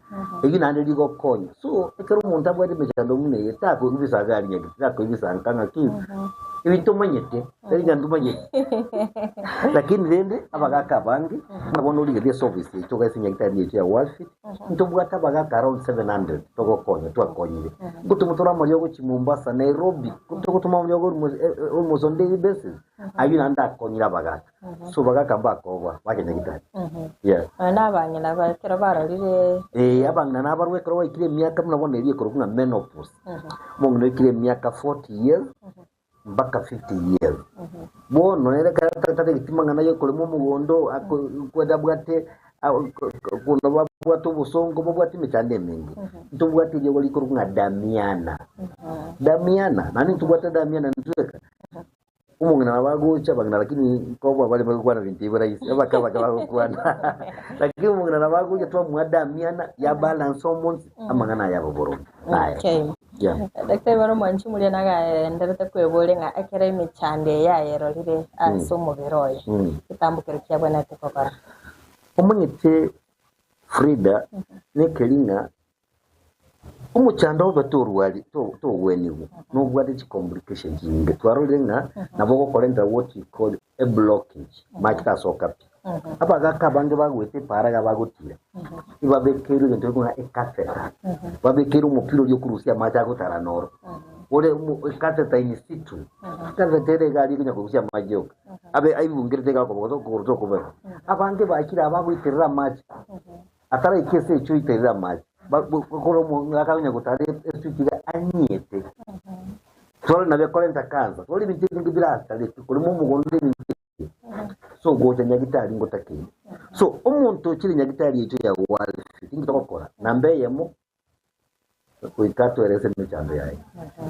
eyio naende rigokonya. So ekero omonto abwate emechando buna eye takoibisa iga aria nyagete, takoibisa nka ng'aki ebinto omanyete, tari ng'a ntomanyeti. Lakini rende abagaka abange, buna bono origereria ase ofisi yaito iga ase nyagetari yaito ya Worldfit, ntobwate abagaka around 700 togokonya, twakonyire. Ngotoma tore amariogo gochia Mombasa, Nairobi, togotoma amariogo almost on daily basis, ayio naende akonyire abagaka. So bagaka mbakoboa, bacha nyagetari. Yeah. Nonya na abang'ina ba ekero barorire Eh, abang'ina nabarwa ekero baikire emiaka buna bono eria ekorokwa ng'a menopause. Omong'ina oikire emiaka 40 years mpaka 50 years. Bono ere ekero tatageti mang'ana ya okorema omogondo, ako- kwenda abwate buna babwate obosongo, babwate emechando emenge. Ntobwate eriogo rikorokwa ng'a damiana. Damiana, naende ntobwate damiana ntweka. Omong'ina nabo agocha abang'ina lakini nkoboa bare bagokwana binto ebi rahisi, abake abake bagokwana. Lakini omong'ina nabo agocha twamoa damiana ya balance hormones, amang'ana aya aba boronge. Aye. Okay. Yeah. Daktari bare omwanchi omoria nagaenderete kweboria ng'a ekero emechando eye yayerorire ase omobere oye, getambokero kiabwenerete kogora. Omanyete Frida, nekeri ng'a Omochando obe torwari togwenigwa nobwate chicomplication chinyinge. Twarorire ng'a nabo ogokorenta what you call a blockage mache tasoka pi. Abagaka abange bagoeta epaara iga bagotira, ibabekeirwe egento gekong'a ecatheter, babekeirwe omopira oria okorusia amache agotara noro, ore ecatheter in situ, ecatheter ere iga aria ekonya korusia amache yoka, abe aibungerete iga okoboko okogoro tokobekwa. Abange bachire aba bagoiterera amache. Ataraika ase echuo iterire amache, bakora omogaka onya gotara esuti iga anyiete. Tore nabo ekorenta cancer, tore ebinto ebinge birasareke korema omogondo na ebinto ebinge. So gocha nyagitari ngotakeire. So omonto ochire nyagitari yaito ya Worldfit, inki togokora? Namba eyemo, goika atoerese emechando yaye.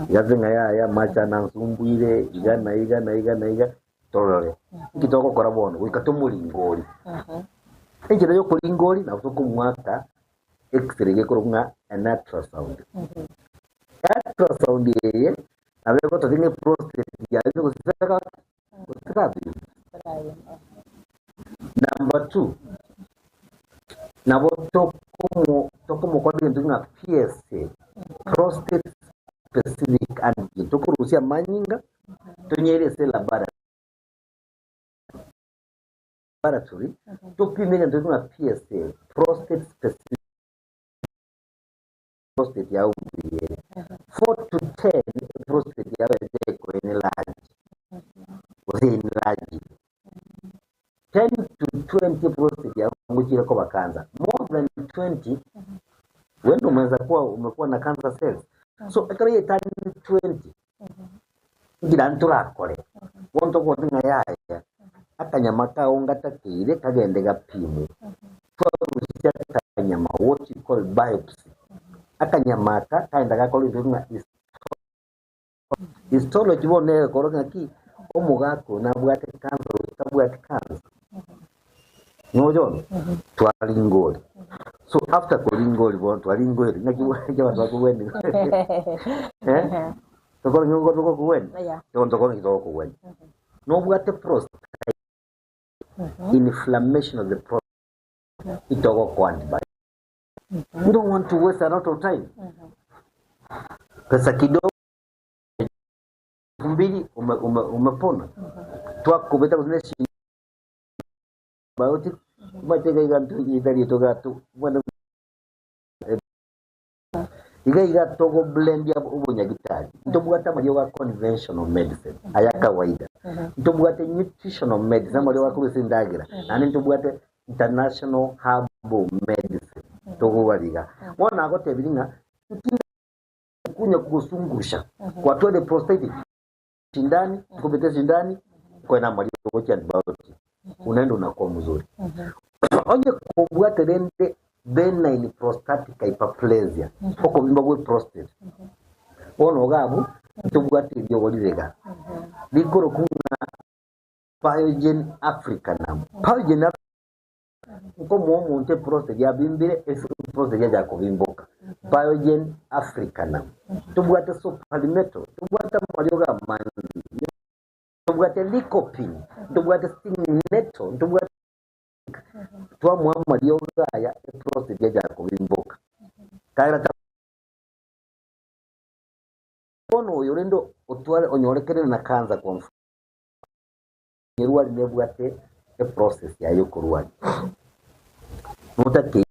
Iga ase ng'a yaya amache ane ansumbuire, iga na iga na iga na iga, torore. Inki togokora bono? Goika tomoringori. Enchera ya okoringori nabo tokomoaka x-ray gekorokwa ng'a an ultrasound. Ultrasound eye nabo egototebia ng'a eprostate yaye gose terabi. Number two, nabo tokomo tokomokora egento ng'a PSA, prostate specific antigen, tokorusia amanyinga tonyeire ase laboratory topime egento ng'a PSA, prostate specific prostate yao mbuya ere. 4 to 10 prostate yao ere gose enlarge. 10 to 20 prostate yao ngochire koba cancer. More than 20 wende omwensa kuwa umekuwa na cancer cells. So ekero yaetani 20, ngira ntorakore, bono togote ng'a yaya, akanyama kao ngatakeire kagende gapimwe. Twarusia akanyama, what you call biopsy. Akanyama aka kaenda gakorwa into ng'a histology bono egekorokia ng'aki omogaka oyo nabwate cancer gose tabwati cancer. Noyo twaringori. So after koringori bono twaringoire ng'aki ng'aki abanto bakogwenia eh? Tokore ng'o tokogwenia? Yeah. Bono tokore ng'aki togokogwenia. Nobwate prostatitis, inflammation of the prostate, itogokoa antibiotics. We don't want to waste a lot of time. Pesa kidogo 2000 ume, ume, umepona. Twakobeta gose ne antibiotics, omanyete iga iga ntoigete rieto gato bwana iga iga togo blend obonyagitari ntobwate amariogo a conventional medicine aya kawaida ntobwate nutritional medicine amariogo akorwa ase endagera naende ntobwate international herbal medicine togobariga bono nagotebirie ng'a ntinda kunya kogosungusha kwatware prostate shindani nkobete shindani nkoe amariogo chia antibiotic unaenda unakuwa mzuri onye kobwate rende benign prostatic hyperplasia okobimba gwe prostate bono iga abwo ntobwate eriogo rirega rikorokwa ng'a Biogen Africanum. Biogen Nkomoa omonto eprostate yabimbire, eprostate yachaka kobimboka. Biogen Africanum. Tobwate Sopalimeto, tobwate amariogo amange, tobwate Lycopene, tobwate Stinging Nettle, tobwate twamoa amariogo aya eprostate yachaka kobimboka. Kaera ta bono oyo rende otware onyorekere na cancer kwa mfano. Nyerwari nebwate eprocess yaye yokorwaria. Notakeire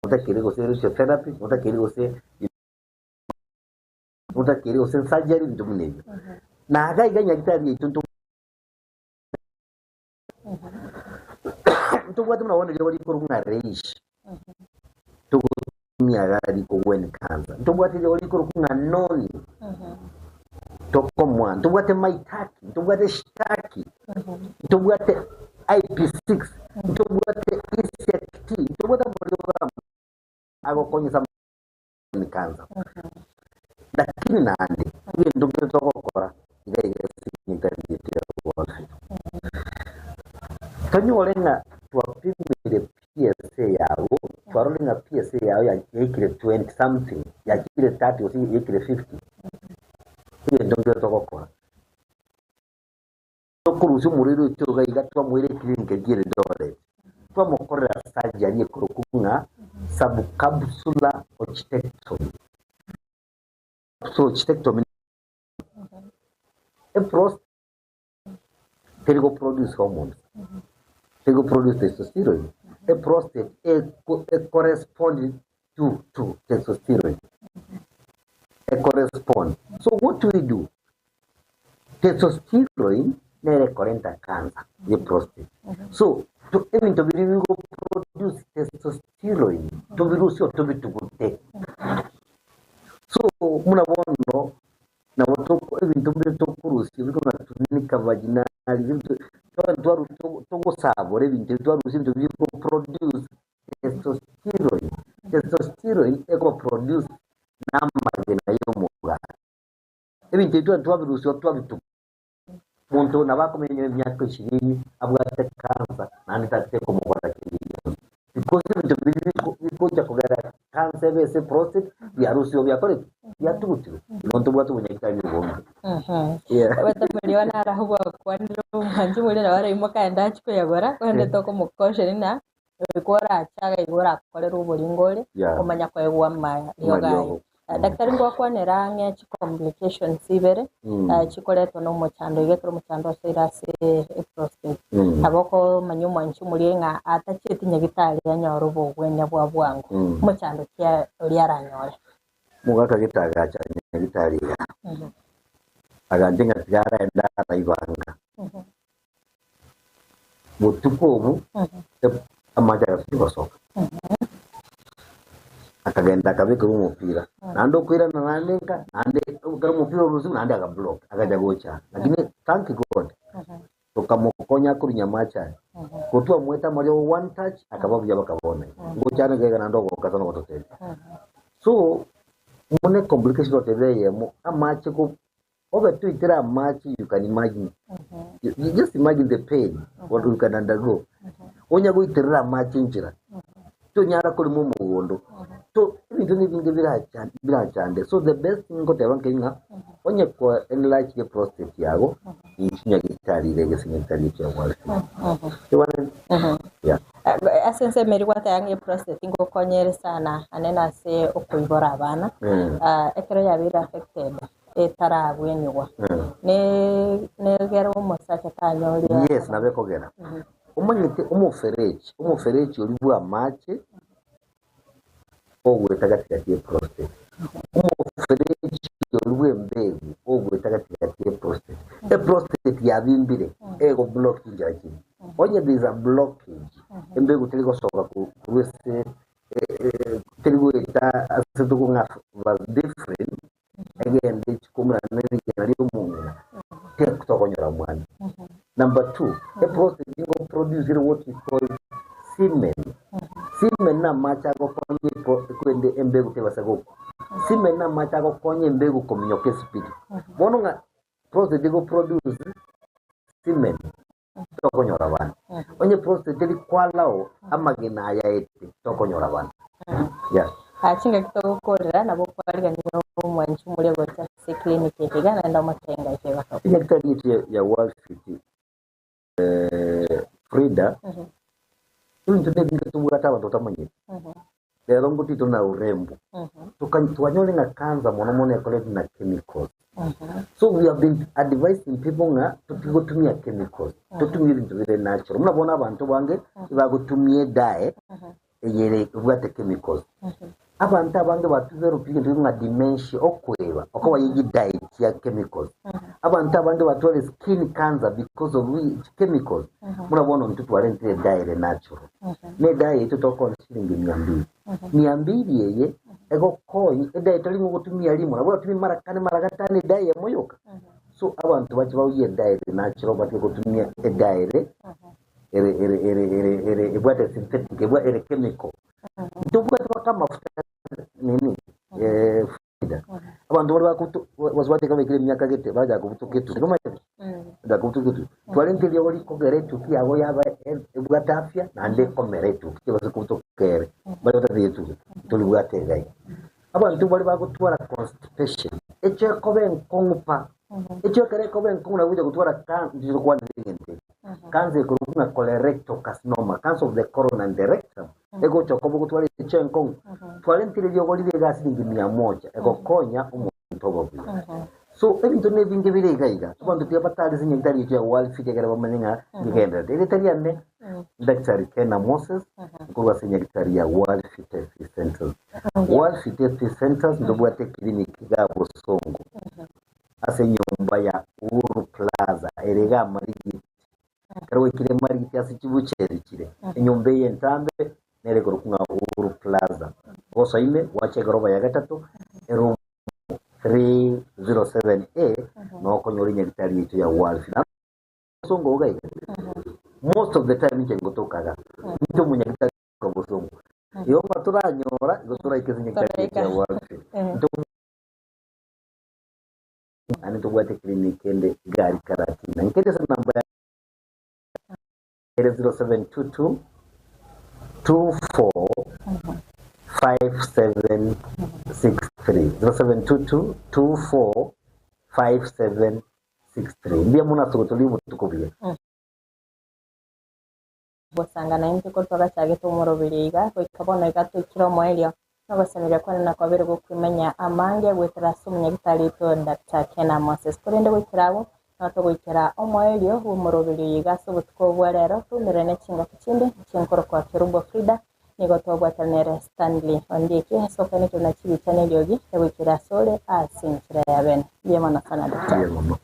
notakeire gose radiotherapy, notakeire gose notakeire gose surgery ebinto buna ebio. Na iga iga nyagetari yaito nto ntobwate buna bono eriogo rikorwa ng'a reish, togotumia iga rikogwenia cancer. Ntobwate eriogo rikorwa ng'a noni, tokomoa, ntobwate maitaki, ntobwate shitaki, ntobwate IP6, ntobwate ECT, ntobwate amariogo agokonyesa cancer. Lakini naende, egento nkere togokora iga iga ase engencho yaito ya bono iga. Tonyore ng'a twapimire PSA yago, twarorire ng'a PSA yago yaikire 20 something, yachire 30 gose yaikire 50, egento nkere togokora, tokorusia omorwaire oito iga iga twamoira eclinic eria ere Eldoret, twamokorera surgery ekorokwa ng'a subcapsular orchidectomy. Capsular orchidectomy eprostate teri goproduce hormones, teri goproduce testosterone, eprostate eko ecorrespond to to testosterone, ecorrespond. So what we do, Testosterone nere ekorenta cancer ye prostate. So to ebinto biria bigo produce testosterone tobirusie tobitugute. So buna bono nabo toko ebinto mbire tokorusia bire buna tunica vaginalis ebinto twaru togosabora ebinto ebi twarusia ebinto biria bigo produce testosterone. Testosterone eko produce na amagena ya omogati. Ebinto ebi twari twabirusia twabituka. Omonto nabo akomenya emiaka ishirini abwate cancer naende tatekomokora kende gionsi. Because ebinto biria bigocha kogera cancer ebe ase prostate biarusiwe biakore ki? Biatugutirwe. Igo ntobwate obonyagitari obonge. Yeah. Obatamori naro abwakwanire omwanchi moria nabo araimoke aende achie koyagora, korende tokomokosheri ng'a Goika orache iga igo orakorerwe oboringo ore, Yeah. omanya koegwa amariogo aye. Amariogo. Daktari ngwakwanera ang'e chicomplications ibere Mm. chikoretwa na omochando iga ekero omochando osoire ase eprostate. Mm. Nabo okomanya omwanchi omoria ng'a atachieti nyagitari anyore obogwenia bwa bwango. Mm. Omochando ki oria aranyore? Mogaka gete agacha nyagitari iga. Agancha ng'a tiga araende araibanga. Botuko obwo amache agasiria gosoka. Akagenda akabekerwa omopira, naende okoirana naende nka, naende ekero omopira orusiwe naende akablock, agacha gocha. Lakini thank God, tokamokonya akorunya amache aya. Ko twamoete amariogo one touch, akaba buya bakabona. Ngochana iga iga naende ogoka sana ogototebia. So, buna ecomplication totebire eyemo, amache ko obe toitere amache you can imagine. You, you just imagine the pain what you can undergo. Onya goiterera amache enchera, tonyara korema omogondo. So ebinto nebinge biracha birachande. So the best thing ngoteba nkeri ng'a onye ko enlarge ye prostate yago, inchi nyagetari iga egese nyagetari ekia gware. Ebane? Yeah. Ase ensemo eria gwateba ng'a eprostate ngokonyere sana anene ase okoibora abana. Ah, ekero yabeire affected etarabwenigwa ne negera omosacha tanyoria Yes, nabo ekogera. Omanyete omoferechi, omoferechi oria bwa amache ogoeta gatigati ye prostate. Omoferechi oria bwa embegu ogoeta gatigati ye prostate. Eprostate yabimbire, ego block chinchera chiria. Onye there is a blockage, embegu teri gosoka korwa ase teri goeta ase tokong'a vas deferens, egende echikomera ne rigena ria omong'ina, tokonyora mwana. Number two, eprostate nigo produce ere what we call semen. Semen na amache agokonya epro- korende embegu tebasa gokwa. Semen na amache agokonya embegu kominyoka espeed. Bono ng'a prostate ego produce semen, tokonyora abana. Onye prostate teri kwalao amagena aya aete, tokonyora abana. Yeah. Ah, chingaki togokorera nabo okwarigania omwanchi omoria gocha ase eclinic eke iga naende omotenga eke gotoka. Enyagitari eye ya- ya World City Frida, ebinto nebinge tobwate abanto batamanyeti. Rero ngotitwe na urembo. Twanyore ng'a cancer mono mono ekoretwe na chemicals. So we have been advising people ng'a totige gotumia chemicals, totumie ebinto bire natural. Buna bono abanto bange ebagotumia edae eyere ebwate chemicals. Abanto abange batuberwe egento ng'a dementia, okoeba, okoba ye diet ya chemicals. Abanto abange batware skin cancer because of chemicals. Buna bono intwe twarentire edae ere natural. Na edae yaito tokoonia shilingi mia mbili. Mia mbili eye egokonya, edae tari ng'a ogotumia rimo, nabo oratumie mara kane mara gatano edae eyemo yoka. So abanto bache bauye edae ere natural batige gotumia edae ere ere ere ere ere ere ebwate synthetic ebwa ere chemical. Ntobwate mpaka amafuta nini eh, faida. Abanto baria bakobuto basubati ekero baikire emiaka gete bachaka kobutoka etuki nomanyete? Bachaka kobutoka etuki. Twarente eriogo rikogera etuki yago yaba e- ebwate afya naende ekomera etuki tebasa kobutoka ere. Baria batatagete etuki ntoribwate iga iga. Abanto baria bagotwara constipation, echo ekoba enkong'u pa, echo ekero ekoba enkong'u nabo ogocha gotwara can ntoche tokwanere egento eke. Cancer ekorokwa ng'a colorectal carcinoma, cancer of the colon and the rectum, egocha okoba ogotwara echo enkong'u. Twarentire eriogo rire iga siringi mia moja, egokonya omonto obe buya. So ebinto nebinge bire iga iga, abanto tiga batare ase nyagetari echo ya World Fit ekere bamanye ng'a ngegendererete. Erieta riane, Daktari Kena Moses, nkorwa ase nyagetari ya World Fit Health Centers. World Fit Health Centers ntobwate eclinic iga Bosongo, ase enyomba ya Uhuru Plaza ere iga Marigiti. Ekero gwaikire Marigiti ase chibucheri chire, enyomba eye entambe nere ekorokwa ng'a Uhuru Plaza. Ogosoa ime gwacha egoroba ya gatato, eroom 307A, nokonyora enyagitari yaito ya World Fit. Bosongo iga iga, most of the time inche ngotokaga, inche omonyagitari ogotoka bosongo. Igo ng'a toranyora, igo toraike ase enyagitari yaito ya World Fit. Naende ntobwate clinic ende iga aria Karatina. Nkende ase enamba ya ere 0722 24 5763 0722 24 5763 Mbuya mono ase ogotoria obotuko obuya. Gosanga naintwe korwa twagachagete omoroberio iga goika bono iga toikire omoerio, nogosemeria kwane nakwabere gokwimanya amange goetera ase omonyagitari oito Doctor Kena Moses. Korende goikera abwo, nabo togoikera omoerio bw'omoroberio oyo iga ase obotuko obo bwa rero, toumerane chingaki chinde chinkorokwa Kerubo Frida, nigo twabwatana nere Stanley Ondieki ase okwenekerwa na chibicha neriogi egoikera asore ase enchera ya bene. Mbuya mono sana Doctor. Mbuya mono.